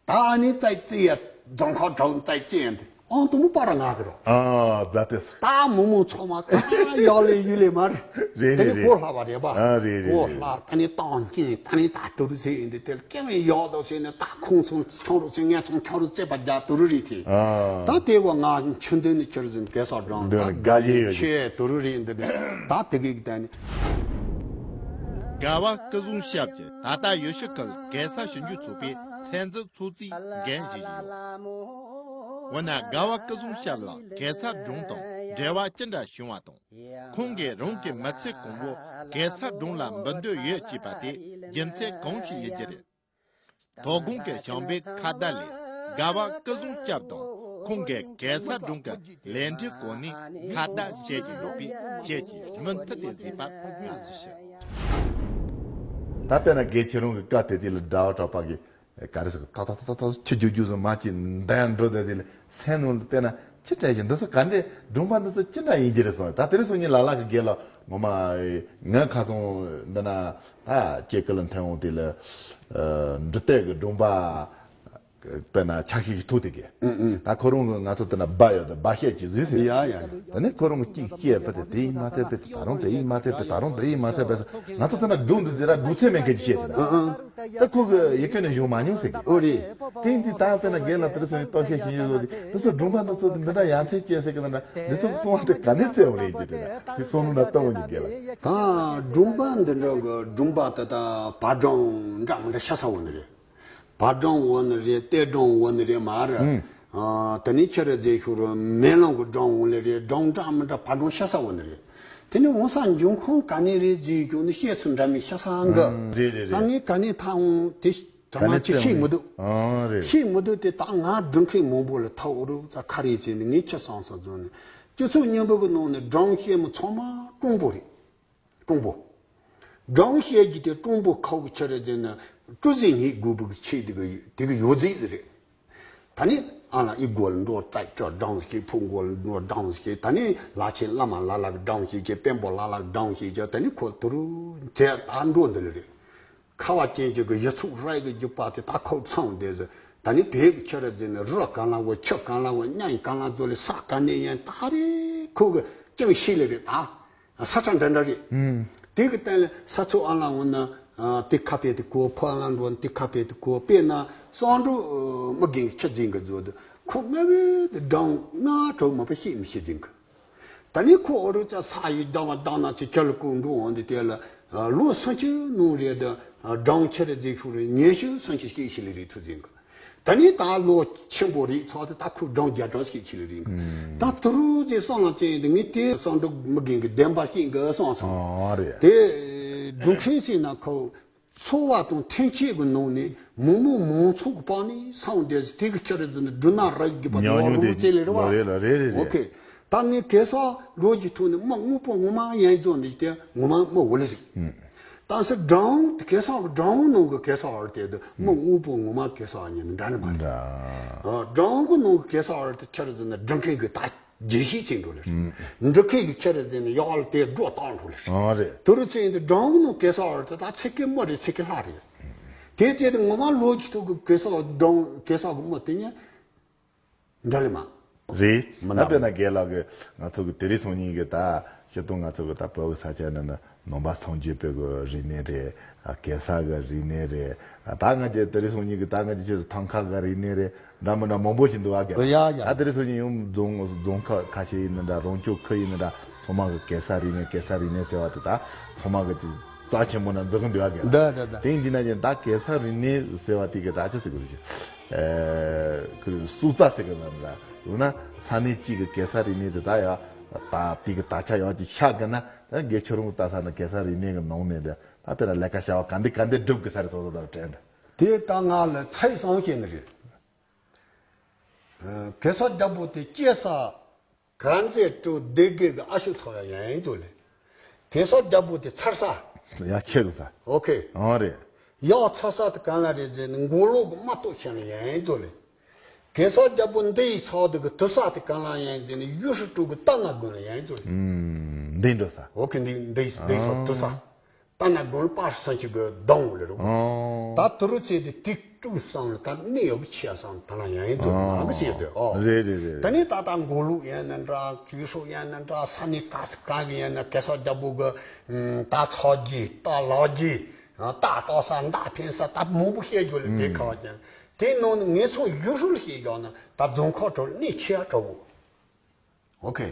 ད་ཨ་ནི་ཙའི་ཙི་ཡ་རྫོང་ཁ་གྲོགས་ཙའི་ཙི་ཡ་འདི་ཨང་དུ་མོ་པ་ར་ང་གི་རོ། ཨ་ཛ་ཏེ་སི། ད་མོ་མོ་ཚོ་མ་ད་ཡག་ལེ་ཡུ་ལེ་མ་རེད། རེད་དེ་ནི་རེད་གོ་ལྷ་བ་རེད་པ། ཨ་རེད་རེད་གོ་རེད་ལྷ་ད་ནི་ཏང་ཅིན་ད་ནི་ད་དུ་རུ་ཟེ་ཡིན་དེ་དེ་ལ་སྐྱེ་བའི་ཡག་དོ་ཟེ་ནི་ད་ཁོང་ཚོ་ཆང་རུ་ཟེ་ངན་ཚོང་ཆང་རུ་ཙེ་པ་རྒྱ་དུ་རུ་རེད་དེ། ཨ་ད་དེ་བ་ང་ཆུ་འདོན་ནི་ཁྱེར་ཟིན་གེ་སར་སྒྲུང་ད་འདོན་དགའ་ཡི་ཡོད་ཆེ་དུ་རུ་རེད་འདི་ནི་ད་དེ་གི་ད་ནི། རྒ་བ་སྐུ་ཟུང་ཞབས་ཀྱིས་ད་ལྟ་ཡུལ་ཤུལ་ཁུལ་གེ་སར་ཞིབ་འཇུག་ཚོགས་པའི་ཚན་རྩལ་ཚོགས་གཙོས་འགན་བཞེས་ཀྱི་ཡོད། འོ་ན་རྒ་བ་སྐུ་ཟུང་ཞབས་ལ་གེ་སར་སྒྲུང་དང་འབྲེལ་བ་ཅི་འདྲ་བྱུང་བ་དང་། ཁོང་གིས་རང་གི་མི་ཚེ་གང་བོ་གེ་སར་སྒྲུང་ལ་འབུལ་འདོད་ཡོད་ཅེས་པ་དེ་རྒྱུ་མཚན་གང་ཞིག་ཡིན་རྒྱུ་རེད། དོ་དགོང་གི་བྱམས་པའི་ཁ་བརྡ་ལས་རྒ་བ་སྐུ་ཟུང་སྐྱབས་དང་ཁོང་གིས་གེ་སར་སྒྲུང་གི་ལས་འབྲས་སྐོར་ནས་ཁ་བརྡ་བྱེད་ཀྱི་ཡོད་པས་ཁྱེད་ཀྱིས་མུ་མཐུད་དེ་གཟིགས་པར་དགའ་བསུ་ཞུ། ད་དཔེར་ན་དགེ་ཁྱེད་རང་གི་བཀའ་དེ་དེ་ལ་དགྲ་བོ་གྲགས་པ་གི་ག་རེ་ཟེར་ཐག་ཐག་ཐག་ཐག་ཆུ་རྒྱུག་རྒྱུག་ཟེར་མ་ཅིག་འདའ་ཡང་འགྲོ་དེ་དེ་ལ་སེམས་ནང་ལ་དཔེར་ན་ཅི་སྤྲད་ཀྱི་འདི་ཚོ་ག་འདྲས་སྒྲུང་པ་འདི་ཚོ་ཅི་འདྲ་ཡིན་གྱི་རེད་གསུངས། ད་དེ་རིང་སང་ཉིན་ལ་ལ་གི་དགེ་ལ་ངོ་མ་ངའི་ཁ་སང་འདི་ན་ད་སྐྱེ་ཀི་ལ་འཐེན་འོང་དེ་ལ་འབྲི་དེབ་གི་སྒྲུང་པ། དཔེར་ན་ཆ་ཤས་ཤིག་ཐུག་དེ་གི། ད་ཁོ་རང་གི་ང་ཚོ་དེ་ན་སྦ་ཡོད་དེ་སྦ་བཤད་ཅིག་བཟོས་ཟེར། ཡ་ཡ་ཡ། ད་ནི་ཁོ་རང་གི་གཅིག་བཤད་པ་དེ་དེ་ཡིན་མ་ཚད་པའི་དེ་ད་རུང་དེ་ཡིན་མ་ཚད་པའི་ད་རུང་དེ་ཡིན་མ་ཚད་པའི་ང་ཚོ་དེ་ན་སྒྲུང་འདི་དེ་ར་དགོས་ཚད་མེད་མཁན་ཅིག་བཤད་དེ་ན། ད་ཁོ་གི་ཡི་གེ་ནས་བཞུགས་མ་མྱོང་ཟེར་གི། ཨོ་རེད། དེ་ཡིན་དུས་ད་དཔེར་ན་རྒན་ལགས་དེ་རིང་སང་ཉིན་ལྟོ་བཤད་ཤེས་ཡོན་བཟོ་དེ་འདི་ཚོ་སྒྲུང་པ་འདི་ཚོ་དེ་འདི་འདྲ་ཡ་མཚན་སྐྱེ་ཟེར་གི་ན་འདྲ་འདི་ཚོ་གསུང་བ་དེ་ག་ནས་བཙལ་བ་རེད་ཀྱི་དེ་ན་དེ་སོང་ན་ལྟ་བ་ཉིད་རྒན་ལགས། ད་སྒྲུང་པ་འདི་འདྲ་གི་སྒྲུང་པ་དེ་ད་བར་སྒྲུང་འདྲ་མི་འདྲ་ཤ་ཚ་བོ་ནི་རེད། བར་སྒྲུང་འོ་ནི་རེད། གཏེར་སྒྲུང་འོ་ནི་རེད་མ་རེད། ཨ། དེ་ནས་ཁྱེད་རང་རྫས་ཤོར་རོ་མེ་ལོང་གི་སྒྲུང་འོ་ནི་རེད། སྒྲུང་འདྲ་མི་འདྲ་བར་སྒྲུང་ཤ་ཚ་འོ་ནི་རེད། དེ་ནས་འོང་ས་འབྱུང་ཁུངས་ག་ནས་རེད་ཟེར་ཀྱང་ནི་བཤད་ཚུལ་འདྲ་མི་ཤ་ཚ་འགའ། ཨ། རེད་རེད་རེད། ད་ངས་ག་ནས་ཐག་འོང་དེ་དྲི་མ་ཅིག་ཤེས་མི་འདུག། ཨ། རེད། ཤེས་མི་འདུག་དེ་ད་ང་སྒྲུང་མཁན་མང་པོ་ལ་ཐག་འོ་རུ་ཙ་ཁ་རེད་ཟེར་ནས་ངས་ཁྱི་སང་སང་བཟོས་ནས་སྤྱི་ཚོགས་རྙིང་པ་གི་ནང་ནས་སྒྲུང་བཤད་མི་ཚང་མ་དཔོན་པོ་རེད། དཔོན་པོ། སྒྲུང་བཤད་རྒྱུ་དེ་དཔོན་པོ་ཁག་གི་ཆ་རེ་ཟེར་ན་སྤྲུལ་ཟིང་ངེས་དགོས་པའི་ཆེད་དེ་གི་དེ་གི་ཡོད་རྫས་ཟིག་རེད། ད་ནི་ཨ་ལ་ཨི་མགོ་ལ་འགྲོ་རྩད་སྤྲ་སྒྲུང་བཤད། ཕུ་མགོ་ལ་འགྲོ་སྒྲུང་བཤད། ད་ནི་ལ་ཆེ་བླ་མ་ལ་ལ་གི་སྒྲུང་བཤད་ཀྱི་དཔོན་པོ་ལ་ལ་གི་སྒྲུང་བཤད་ཀྱི་ད་ནི་ཁོ་དུ་རུ་མཛད་ད་འགྲོ་འདི་ལ་རེད། ཁ་བ་ཅན་གྱི་གི་ཡི་ཚུགས་རལ་གི་རྒྱུག་པ་དེ་ད་ཁོ་ཚང་དེ་ཟེར། ད་ནི་བོད་གི་ཆ་རེ་ཟེར་ན་རུ་གང་ལ་བོ་ཆུ་གང་ལ་བོ་གཉན་གང་ལ་ཛོ་ལི་ས་ག་ནས་ཡན་ད་རེ་ཁོ་གི་ཀྱང་ཤེས་ལེ་རེད་ད། ས་ཆ་འདྲ་འདྲ་རེད། ཨུམ། དེ་གི་སྟེང་ལ་ས་ཚོ་ཨ་ལ་འོ་ན། ཨ། དེ་ཁ་ཕེ་དེ་གོ་ཕ་ལ་འགྲོ་དེ་ཁ་ཕེ་དེ་གོ་དཔེར་ན་གསང་འགྲོ་མི་རྒན་གི་ཆུ་འཛིན་གི་བཟོ་དུ་ཁོ་སྔ་བོད་དུ་སྒྲུང་ང་གྲོགས་མ་པ་ཤེས་མི་ཤེས་འཛིན་གི། ད་ནི་ཁོ་ཨོ་རུ་ཙ་ས་ཡི་ལྡང་བ་ལྡང་ན་ཚེ་ཁྱེར་ལ་ཀུན་འགྲོ་འོང་དེ་དེ་ལ་ལོ་སུམ་ཅུ་ནང་རེད་དུ་སྒྲུང་ཆེ་རེ་རྫིག་ཤོས་རེ་ཉན་ཤོས་སུམ་ཅུ་སྐྱེས་ཤི་ལེ་རེད་ཐུ་འཛིན་གི། ད་ནི་ད་ལོ་ཆེན་པོ་རེད་ཚོགས་དེ་ད་ཁོས་སྒྲུང་རྒྱ་སྒྲུང་ཞིག་ཆེ་ལེ་རིང་། ད་དུ་རུ་ཅེ་སང་ལ་ཅན་དེ་ངས་དེ་སང་འགྲོ་མི་རྒན་གི་བདེན་པ་ཞིག་གི་སང་སང་། ཨ་རེད། དེ་སྒྲུང་མཁན་ཟེར་ན་ཁོ་འཚོ་བ་དང་འཐེན་འཁྱེར་གི་ནང་ནས་མང་མང་མང་ཚོགས་གི་པང་ནས་སང་བསྡད་ཟི་དེ་གི་ཁྱེར་ཟི་ནི་སྒྲུ་ན་ར་གི་པ་ཉང་ཉུང་དེ་རུ་ཅེ་ལེ་རེད་བ། རེད་ལ་རེད་རེད་རེད། ཨོ་ཁེ། ད་ངས་གེ་སར་ལོ་གི་ཐོག་ནས་མི་དངོས་པོ་ངོ་མ་ཡན་རྫོགས་འདི་དེ་ངོ་མ་མི་འོ་ལེ་ཞིག། ད་སི་སྒྲུང་གེ་སར་གི་སྒྲུང་ནང་གི་གེ་སར་བར་དེ་དུ་མི་དངོས་པོ་ངོ་མ་གེ་སར་གཉིས་ནི་འདྲ་ནི་མ་རེད། འདྲ། སྒྲུང་གི་ནང་གི་གེ་སར་བར་དུ་ཁྱེར་ཟིན་ན་སྒྲུང་མཁན་གི་ད་རྒྱས་བཤད་ཅིག་འགྲོ་ལེ་རེད། འབྲི་མཁན་གི་ཁྱེར་ཟིན་ན་ཡག་ལ་དེ་སྒྲོ་བཏགས་འགྲོ་ལེ་རེད། ཨ་རེད། དུ་རུ་ཚེ་འདི་སྒྲུང་གི་ནང་གེ་སར་བར་དུ་ད་ཚེ་གེ་མི་རེད་ཚེ་གེ་ལྷ་རེད། དེ་དེ་དུ་ངོ་མ་ལོ་གི་ཐོག་གི་གེ་སར་སྒྲུང་གེ་སར་གི་མི་དེ་ཉིད། འདྲ་ལེ་མ། རེད། མི་ན་དཔེར་ན་རྒན་ལགས་ཀྱི་ང་ཚོ་གི་དེ་རིང་སང་ཉིན་གི་ད་སྤྱིར་བཏང་ང་ཚོ་གི་ད་བོད་ཀྱི་ས་ཆ་ནང་ན་ནང་པ་སངས་རྒྱས་པའི་གི་རིག་གནས་རེད། ཨ། གེ་སར་གི་རིག་གནས་རེད། ཨ། ད་ང་ཚོ་དེ་རིང་སང་ཉིན་གི་ད་ང་ཚོ་ཆོས་སུ་ཐང་ཁ་གི་རིག་གནས་རེད། འདྲ་མི་འདྲ་མང་པོ་ཞིག་འདུག་ཨ་རྒན་ལགས། ཡ་ཡ། ད་དེ་རིང་སང་ཉིན་ཡང་རྫོང་རྫོང་ཁག་ཁ་ཤས་ཡིན་ན་འདྲ་རང་སྐྱོང་ཁུལ་ཡིན་ན་འདྲ་ཚང་མ་གི་གེ་སར་རིག་གནས་གེ་སར་རིག་གནས་ཟེར་བ་དེ་ད་ཚང་མ་གི་རྩ་ཆེན་པོ་ན་འཛུགས་གི་འདུག་ཨ་རྒན་ལགས། ད་ད་ད། དེ་ཡིན་དུས་ན་ཀྱང་ད་གེ་སར་རིག་གནས་ཟེར་བ་དེ་གི་ད་ཅི་ཟེར་དགོས་རེད། ཨེ། ཁོའི་སྲོག་རྩ་ཟེར་གི་ལ་འདྲ། ཡང་ན་ས་གནས་གཅིག་གི་གེ་སར་རིག་གནས་དེ་ད་ཡ་ད་དེ་གི་དར་ཆ་ཡག་ཅིག་ཆགས་གི་ན་ད་དགེ་ཆོས་རང་གི་ལྟ་ས་ན་གེ་སར་རིག་གནས་གི་ནང་ནས་དེ་ད་དཔེར་ན་ལས་ཀ་བྱ་བ་ག་འདི་ག་འདི་སྒྲུབ་གི་ས་རེད་སོ་སོ་དང་དྲན་ད། དེ་ད་ང་ལ་ཚེ་བསམ་ཤེས་ནི་རེད། ཨ། གེ་སར་རྒྱལ་པོ་དེ་སྐྱེས་ས་གངས་རྩེ་སྤྲུལ་སྡེ་དགེ་གི་ཨ་ཤུ་ཚོ་ཡ་ཡན་ཚོ་ལེ། གེ་སར་རྒྱལ་པོ་དེ་ཚར་ས། ཡ་ཆེ་གི་ས། ཨོ་ཁེ། ཨང་རེད། ཡག་ཚ་ས་དེ་གང་ལ་རེད་ཟེར་ན་མགོ་ལོག་གི་མ་གཏོགས་ཤ་ནི་ཡན་ཚོ་ལེ། གེ་སར་རྒྱལ་པོ་འདི་ཡི་ཚོགས་དེ་གི་དུ་ས་དེ་གང་ལ་ཡན་ཟེར་ན་ཡུལ་ཧྲི་ཀྲུ་གི་རྟ་ན་དགོན་ལ་ཡན་ཚོ་ལེ། ཨུམ། འདི་འགྲོ་ས། ཨོ་ཁེ། འདི་འདི་འདི་ཚོ་དུ་ས། རྟ་ན་དགོན་པ་སུམ་ཅུ་གི་གདོང་ལེ་རུ། ཨོ། ད་དུ་རུ་ཚེ་དེ་ཏིག་ཀྲུག་སང་ལ་ད་གནས་ཡོད་གི་ཆེ་སང་ད་ལ་ཡང་ཡིན་དུ་ཨོ། ནང་གི་ཟེར་དུ་ཨོ། རེད་རེད་རེད། ད་ནི་ད་ད་མགོ་ལུག་ཡན་ན་འདྲ་ཅུ་ཧྲུ་ཡན་ན་འདྲ་ས་ནི་ག་ས་ག་གི་ཡན་ན་གེ་སར་རྒྱལ་པོ་གི་ད་ཚོགས་ཀྱི་ད་ལག་གི་ད་ལྟ་ས་མདའ་འཕེན་ས་ད་མང་པོ་བཤད་རྒྱུ་ལ་དེ་ཁ་བ་ཅན་དེ་ནང་ནི་ངེད་ཚོ་ཡུལ་ཧྲུ་ལ་བཤད་རྒྱུ་ན་ད་རྫོང་ཁག་གྲོ་གནས་ཆེ་ཡ་གྲོ་བོ། ཨོ་ཁེ།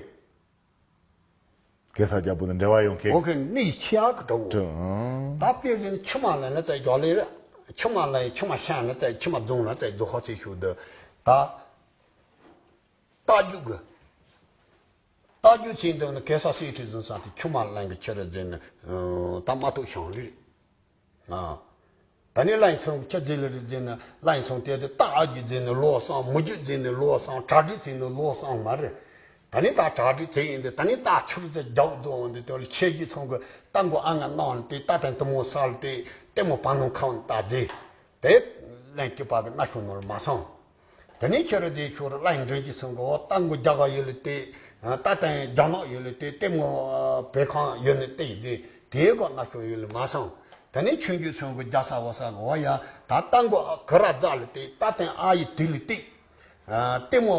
གེ་སར་རྒྱལ་པོ་དང་འབྲེལ་བ་ཡོང་མཁན། ཨོ་ཁེ། གནས་ཆེ་ཡག་གི་གྲོགས་པོ། ད་དཔེ་ཟིན་ཆུ་མ་ལ་ན་ཙའི་རྒྱ་ལེ་ར། ཆུ་མ་ལ་ཡི་ཆུ་མ་ཤ་ན་ཙའི་ཆུ་མ་རྫོང་ན་ཙའི་རྫོ་ཧོ་ཚེ་ཤུ་དུ། ད། རྟ་རྒྱུག་གི། རྟ་རྒྱུག་ཚེ་འདི་ནི་གེ་སར་སྲས་ཁྲི་ཟིན་ས་དེ་ཆུ་མ་ལ་གི་ཁྱེར་ར་ཟིན་ནི། ད་མ་ཐུག་ཤང་རི། ཨ། ད་ནི་ལ་ཡིན་ཚང་ཁྱི་རྫི་ལ་རི་རྫི་ནི་ལ་ཡིན་ཚང་དེ་དུ་རྟ་ཨ་རྒྱུ་རྫི་ནི་ལོ་སང་མུ་རྒྱུ་རྫི་ནི་ལོ་སང་གྲ་སྒྲིག་རྫི་ནི་ལོ་སང་མ་རེད། ད་ནི་ད་གྲ་སྒྲིག་རྫི་ཡིན་དུ་ད་ནི་ད་ཆུར་རྫི་རྒྱག་རྫོ་འོང་དུ་དེ་ལ་ཁྱེད་རྒྱུ་ཚང་གི་རྟ་མགོ་ཨ་ང་ནང་དེ་རྟ་དང་དུ་མོ་ས་ལ་དེ་ ལྟད་མོ་བར་སྣང་ཁ་བ་བལྟ་རྗེས་དེ་ལན་སྐྱིད་པ་གི་རྣ་ཤོག་ནང་ལ་མ་སོང་། དེ་ནས་ཁྱེད་རང་ཚོས་ཤོག་ར་གླིང་མགྲིན་གྱི་ཚང་གི་འོ་རྟ་མགོ་རྒྱ་གར་ཡུལ་ལ་བལྟས། རྟ་སྟེང་རྒྱ་ནག་ཡུལ་ལ་བལྟས། ལྟད་མོ་བོད་ཁང་ཡུལ་ནས་བལྟས་རྗེས་དེའི་སྒང་རྣ་ཤོག་ཡུལ་ལ་མ་སོང་། དེ་ནས་ཆོས་རྒྱལ་ཚང་གི་རྒྱ་ས་འོ་ས་གི་འོ་ཡ་ད་རྟ་མགོ་གྷི་ར་ཛ་ལ་བལྟས། རྟ་སྟེང་ཨ་ཡི་དིལ་ལ་བལྟས། ལྟད་མོ་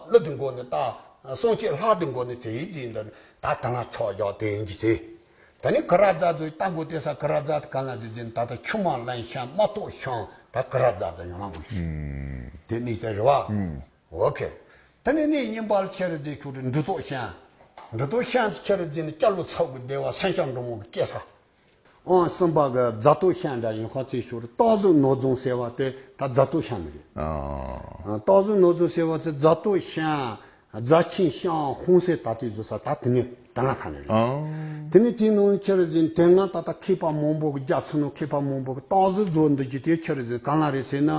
ཀླུ་དུ་མགོ་ནས་ལྟ། སངས་རྒྱས་ལྷ་དུ་མགོ་ནས་ཚེ་ཡིད་ཀྱི་འདི་ད་ད་ང་ཆོག་ཡག་དེ་ཡིན་གྱི་ཚེ། ད་ནི་གྷི་ར་ཛ་ཚོའི་རྟ་མགོ་བལྟས་ས་གྷི་ར་ཛ་དེ་ག་ལ་ཟེར་ཟིན་ད་ལྟ་ཆུ་མ་ལན་ཤང་མ་གཏོགས་ཤང་ད་གྷི་ར་ཛ་ཚོ་ཡོང་ལ་འགོ་ཤི། དེ་ནི་ཟེར་རེད་བ། ཨོ་ཁེ། ད་ནི་ནི་གཉིས་པ་ལ་ཁྱེད་རེ་ཟེར་ཁྱོད་རེ་འབྲུ་ཏོག་ཤང་། འབྲུ་ཏོག་ཤང་ཚོ་ཁྱེད་རེ་ཟེར་ནི་སྐྱ་ལོ་ཚ་གི་བདེ་བ་སེང་ལྕམ་འབྲུག་མོ་གི་སྐྱེ་ས། ཨང་གསུམ་པ་གི་རྫ་སྟོད་ཤང་འདྲ་ཡིན་ཁ་ཚེ་ཤོར་སྟག་གཟིག་ནོར་རྫོང་ཟེར་བ་དེ་ད་རྫ་སྟོད་ཤང་ནི་རེད། ཨ། སྟག་གཟིག་ནོར་རྫོང་ཟེར་བ་དེ་རྫ་སྟོད་ཤང་རྫ་ཆེན་ཤང་ཧོང་སེ་ད་ལྟའི་བཟོ་ས་ད་དེ་ནས་ད་ང་ཁ་ནི་རེད། ཨ། དེ་ནས་དེའི་ནང་ཁྱེད་རེ་ཟིན་དེ་སྔ་ད་ལྟ་མཁས་པ་མང་པོ་གི་རྒྱ་ཚོ་ནང་མཁས་པ་མང་པོ་གི་སྟག་གཟིག་བཟོ་འདི་གི་དེ་ཁྱེད་རེ་ཟིན་ག་ལ་རེད་ཟེར་ན་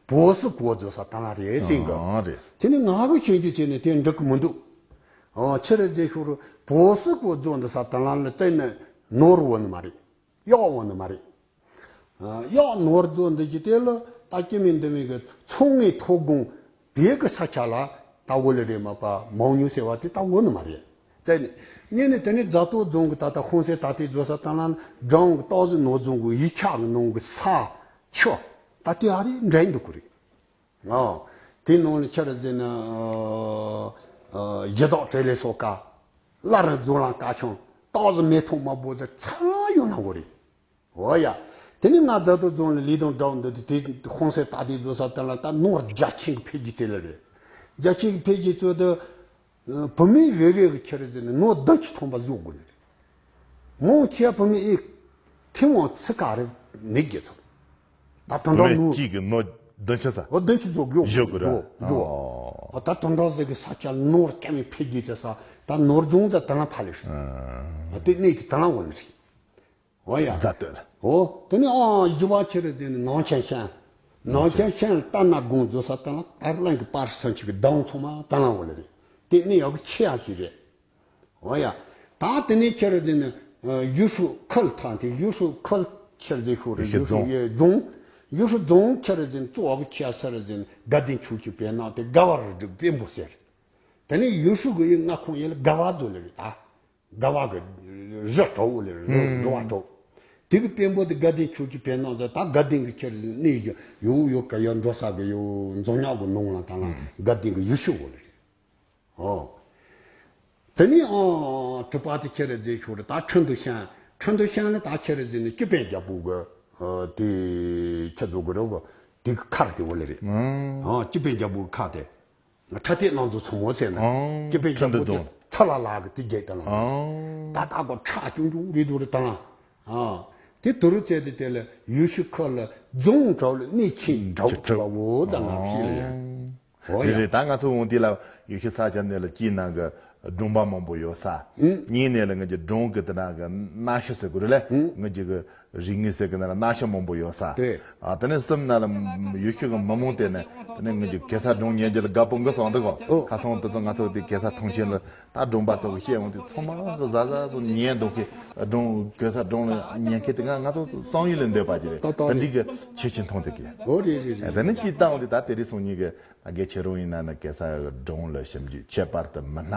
བོ་སི་གོ་བཟོ་ས་ད་ང་རེད་ཟེར་གི། ཨ་རེད། དེ་ནས་ང་གི་ཤེས་རྒྱུ་བྱས་ནས་དེ་འགྲིག་གི་མི་འདུག་ཨོ་ཁྱེད་རེ་ཟེར་ཤོར་བོ་སི་གོ་བཟོ་འདི་ས་ད་ལ་ལ་བརྟེན་ནས་ནོར་བོ་ནི་མ་རེད། གཡག་འོང་ནི་མ་རེད། ཨ། གཡག་ནོར་རྫོགས་འདི་གི་དེ་ལ་ད་སྐྱེ་མེད་འདི་མེད་གི་ཚོང་ངེས་ཐོ་དགོང་དེ་གི་ས་ཆ་ལ་ད་འོ་ལེ་རེད་མ་པ་མང་ཉུང་ཟེར་བ་དེ་ད་འོ་ནི་མ་རེད། དེ་ནི་ངས་ནི་དེ་ནི་རྫ་སྟོད་རྫོང་གི་ད་ལྟ་ཧོང་སེ་ད་ལྟའི་རྫོ་ས་ད་ལ་འབྲང་གི་སྟག་གཟིག་ནོར་རྫོང་གི་ཡིག་ཆ་གི་ནང་གི་ས་ཆུ་ད་དེ་ཨ་རེ་འདྲེན་འདུག་གི་རེད། ཨོ། དེའི་ནང་ལ་ཁྱེད་ར་ཟེར་ན་ཨ་ཨ་ཡི་དྭགས་བྲེ་ལེ་སོགས་ཀ་སླར་རྫོང་ལ་བཀའ་ཆང་སྟག་གཟིག་མེ་ཐོག་མ་བོ་ཟེར་ཚ་ཡོང་ན་གོ་རེད། འོ་ཡ། དེ་ནི་ང་རྫ་སྟོད་རྫོང་ལ་ལི་དང་འདྲ་བོ་འདི་དེ་ཧོང་སེ་ད་དེ་བཟོ་ས་དེ་ལ་ད་ནོར་རྒྱ་ཆེན་གི་འཕེལ་རྒྱས་དེ་ལ་རེད། རྒྱ་ཆེན་གི་འཕེལ་རྒྱས་ཚོ་དེ་བུད་མེད་རེ་རེ་གི་ཁྱེད་ར་ཟེར་ན་ནོར་བདུན་ཅུ་ཐམ་པ་བཟོ་དགོས་ནི་རེད། མང་ཆེ་བུད་མེད་ཨེ་ཐེ་ཝང་ཚི་ཀ་རེ་ནི་རྒྱལ་ཚོ། ད་དོན་དག་ནོར་གཅིག་གི་ནོར་བདུན་ཅུ་ས། འོ་བདུན་ཅུ་བཟོ་དགོས་བཟོ་དགོས་རེད། བཟོ་བཟོ། ཨོ། ད་དོན་དག་ཟེར་གི་ས་ཆ་ནོར་སྐྱ་མི་འཕེལ་རྒྱས་ཚེ་ས་ད་ནོར་རྫོང་ཟེར་ད་ལ་ཕ་ལེ་ཧྲི། ཨ། དེ་གནས་དེ་ད་ལ་འོ་ནི་ཧྲི། འོ་ཡ། རྫ་སྟོད། འོ། དེ་ནས་ཨང་བཞི་བ་ཁྱེད་རེ་དེ་ནི་ནང་ཆེན་ཤན། ནང་ཆེན་ཤན་ལྟ་ན་དགོང་བཟོ་ས་ད་ལ་ད་གླིང་གི་པར་ས་ཆ་གི་གདང་ཚང་མ་ད་ལ་འོ་ལེ་རེད། དེ་གནས་ཡག་གི་ཆེ་ཡ་ཞིག་རེད། འོ་ཡ། ད་དེ་ནས་ཁྱེད་རེ་དེ་ནི་ཡུ་ཧྲུ་ཁལ་ཐང་དེ་ཡུ་ཧྲུ་ཁལ་ཁྱེད་རེ་ཤོ་རེ་ཡུ་ཧྲུ་རྫོང་། ཡུ་ཧྲུ་རྫོང་ཁྱེད་རེ་དེ་ནི་གཙོ་བོ་གི་ཆེ་ས་རེ་དེ་ནི་དགའ་ལྡན་ཆོས་ཀྱི་བེར་ནག་དེ་དགའ་བ་རུ་སྒྲིག་དཔོན་པོ་ཟེར། དེ་ནས་ཡུ་ཧྲུ་གི་ཡུལ་མངའ་ཁོངས་ཡིན་ལ་དགའ་བ་རྫོ་ལེ་རེད་ད། དགའ་བ་གི་རི་གྲོ་བོ་ལེ་རི་རི་བ་གྲོ། དེ་གི་དཔོན་པོ་དེ་དགའ་ལྡན་ཆོས་ཀྱི་བེར་ནག་ཟེར་ད་དགའ་ལྡན་གི་ཁྱེད་རེ་དེ་ནི་ཡུ་ཡུ་ག་ཡ་འགྲོ་ས་གི་ཡུ་འཛོམས་ཉག་གི་ནང་ལ་ད་ལ་དགའ་ལྡན་གི་ཡུལ་ཤུལ་བོ་ལེ་རེད། ཨོ། དེ་ནས་ཨང་དྲུག་པ་དེ་ཁྱེད་རེ་ཟེར་ཤོར་ད་ཁྲིན་ཏུ་ཤང་། ཁྲིན་ཏུ་ཤང་ལ་ད་ཁྱེད་རེ་ཟེར་ནས་སྤྱི་དཔོན་རྒྱལ་པོ་གི་ཨ་དེ་ཁྱེད་ཚོ་གི་རེ་བ་དེ་གི་མཁར་དེ་འོ་ལེ་རེད། ཨང་སྤྱི་དཔོན་རྒྱལ་པོ་གི་མཁར་དེ། ཁྲ་ཐིག་ནང་དུ་ཚོ་མོ་ཟེར་ན་ཨང་སྤྱི་དཔོན་རྒྱལ་པོ་དེ་ཁྲིན་ཏུ་རྫོང་ཁྲ་ལ་ལ་གི་དེ་རྒྱལ་དང་ལ་ཨང་ད་ད་གོ་ཁྲ་ཅུང་ཅུང་རེད་འདུག་རེད་དང་། ཨ། དེ་དུ་རུ་བཙལ་ཏེ་དེ་ལ་ཡུལ་ཤུལ་ཁ་ལ་རྫོང་གྲོགས་ལ་གནས་ཆེན་གྲོགས་ཀྱི་བ་འོ་ཙམ་ལ་ཕྱི་ལ་ཡང་། འོ་ཡ། རེད་རེད། ད་ང་ཚོ་འོང་དུས་ལ་ཡུལ་ཤུལ་ས་ཆ་ནས་ལ་སྐྱིད་ནང་གི་སྒྲོམ་པ་མང་པོ་ཡོད་ས། ཨུ། གཉིས་ནས་ལ་ངེད་ཀྱི་སྒྲུང་གི་དེ་ན་གི་གནའ་ཤུལ་ཟེར་དགོས་རེད་ལ། ཨུ། ངེད་ཀྱི་གི་རིག་དངོས་ཟེར་གི་ན་ལ་གནའ་ཤུལ་མང་པོ་ཡོད་ས། དེ། ཨ་དེ་ནས་གསུམ་ན་ལ་ཡུལ་ཤུལ་གི་མི་མང་དེ་ནས་དེ་ནས་ངེད་ཀྱི་གེ་སར་སྒྲུང་ཉན་རྒྱུ་ལ་དགའ་པོ་འགི་སོང་འདུག་གོ། ཨོ། ཁ་སང་དེ་ཚོ་ང་ཚོ་དེ་གེ་སར་ཐང་ཆེན་ལ། ད་སྒྲུང་པ་ཚོ་གི་བཤད་འོང་དུས་ཚང་མ་གཟའ་གཟའ་ཚོ་ཉན་འདུག་གི། སྒྲུང་གེ་སར་སྒྲུང་ལ་ཉན་མཁན་དེ་སྔ་ང་ཚོ་བསམ་ཡུལ་ལས་འདས་པ་ཅིག་རེད། ཏག་ཏག་ད་འདི་གི་ཆེ་ཆེ་མཐོང་དེ་གི། འོ་རེད་རེད་རེད། དེ་ནི་ཅི་ལྟ་འོང་དུས་ད་དེ་རིང་སང་ཉིན་གི་ང་རྒན་ཁྱེད་རང་ཡིན་ན་ནི་གེ་སར་གི་སྒྲུང་ལ་ཞིབ་འཇུག་ཁྱད་པར་དུ་མི་སྣ།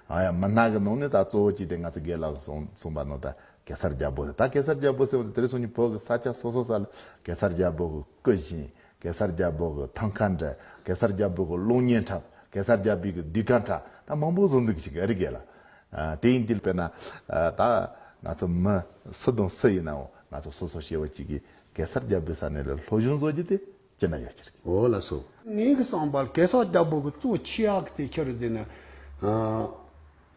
ཨ་ཡ་མི་སྣ་གི་ནང་ནས་ད་གཙོ་བོ་གཅིག་དེ་ང་ཚོ་རྒན་ལགས་གསུངས་གསུངས་པ་ནང་ད་གེ་སར་རྒྱལ་པོ་རེད། ད་གེ་སར་རྒྱལ་པོ་ཟེར་བ་དེ་དེ་རིང་སང་ཉིན་བོད་གི་ས་ཆ་སོ་སོ་ས་ལ་གེ་སར་རྒྱལ་པོ་གི་སྐུ་བཞེངས། གེ་སར་རྒྱལ་པོ་གི་ཐང་ཀ་འདྲ། གེ་སར་རྒྱལ་པོ་གི་གློག་བརྙན་འཁྲབ། གེ་སར་རྒྱལ་པོ་གི་ཟློས་གར་འཁྲབ། ད་མང་པོ་བཟོ་འདུག་ཅིག་ཨ་རི་གེ་ལ། ཨ་དེ་ཡིན་དུས་དཔེར་ན་ཨ་ད་ང་ཚོ་མི་སུ་དང་སུ་ཡིན་ནའང་ང་ཚོ་སོ་སོ་སྐྱེ་བོ་གཅིག་གིས་གེ་སར་རྒྱལ་པོའི་ས་ནས་ལ་སློབ་སྦྱོང་བཟོ་རྒྱུ་དེ་ཅི་འདྲ་ཡོད་ཀྱི་རེད། འོ་ལགས་སོ། ངའི་གི་བསམ་པར་གེ་སར་རྒྱལ་པོ་གི་གཙོ་ཆེ་ཡག་གི་དེ་ཁྱེད་རེ་ཟེར་ན། ཨ།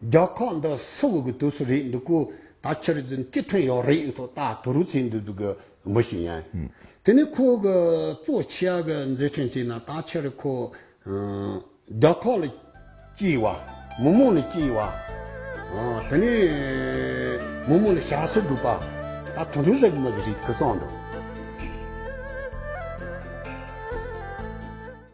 རྒྱལ་ཁབ་འདི་སུ་གི་དུས་སུ་རེད་འདུག་གོ། ད་ཁྱེད་རེ་ཟེར་ན་སྤྱི་མཐུན་ཡོད་རེད་ཡོད་ཐོག་ད་དུ་རུ་ཚེ་འདུག་འདུག་གི་མི་ཞིག་ཡིན། དེ་ནས་ཁོ་གི་གཙོ་ཆེ་ཡག་གི་མཛད་འཕྲིན་བྱས་ན་ད་ཁྱེད་རེ་ཁོ། ཨ། རྒྱལ་ཁབ་ལ་སྐྱིད་བ། མི་མང་ལ་སྐྱིད་བ། ཨ། དེ་ནས་མི་མང་ལ་ཞབས་སུ་སྒྲུབ་པ། ད་དུ་རུ་ཟེར་གི་མི་ཟིག་རེད་གི་བསམ་འདུག